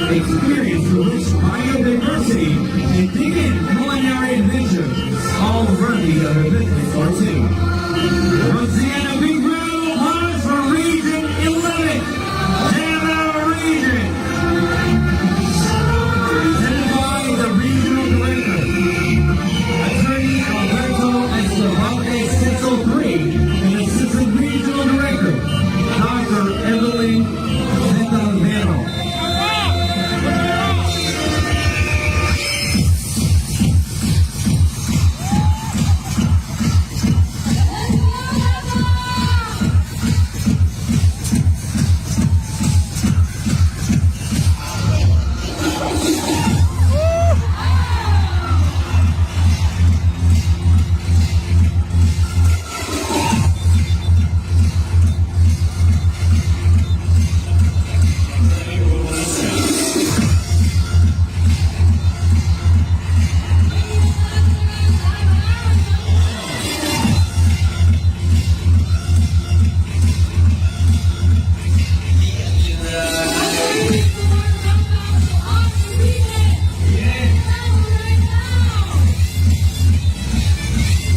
Experience the rich biodiversity and dig in culinary adventures, all worthy of a visit or two. Once again, a big round of applause for Region 11, Davao Region. Presented by the Regional Director, Attorney Alberto Escalante 603, and Assistant Regional Director, Dr. Evelyn Fetalvero.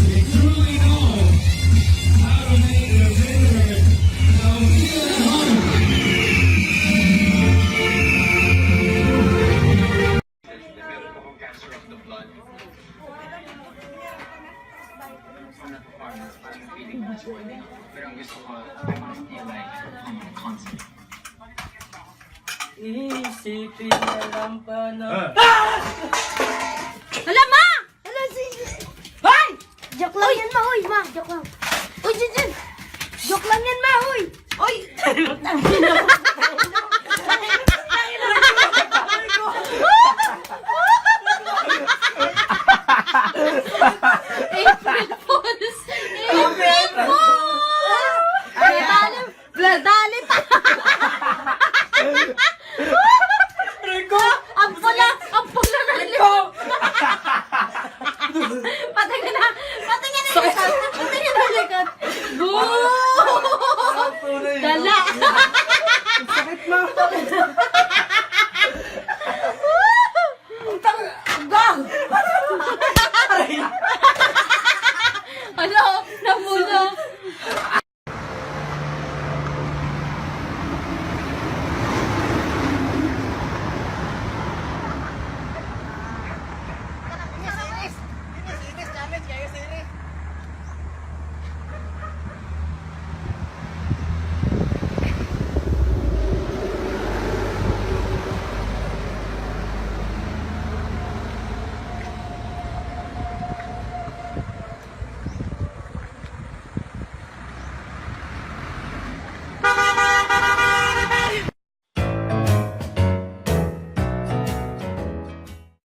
They truly know how to make their visitors feel at home. Meron akong cancer of the blood. From the performance, parang feeling ko mas worthy. Pero ang gusto ko, I wanna stay alive on my concert. Isipin na lang ba na? Hala, ma! Hala, si... Hoy! Joke lang yan, ma. Hoy, ma. Joke lang. Uy, Jun, Jun. Joke lang yan, ma. Hoy. Uy!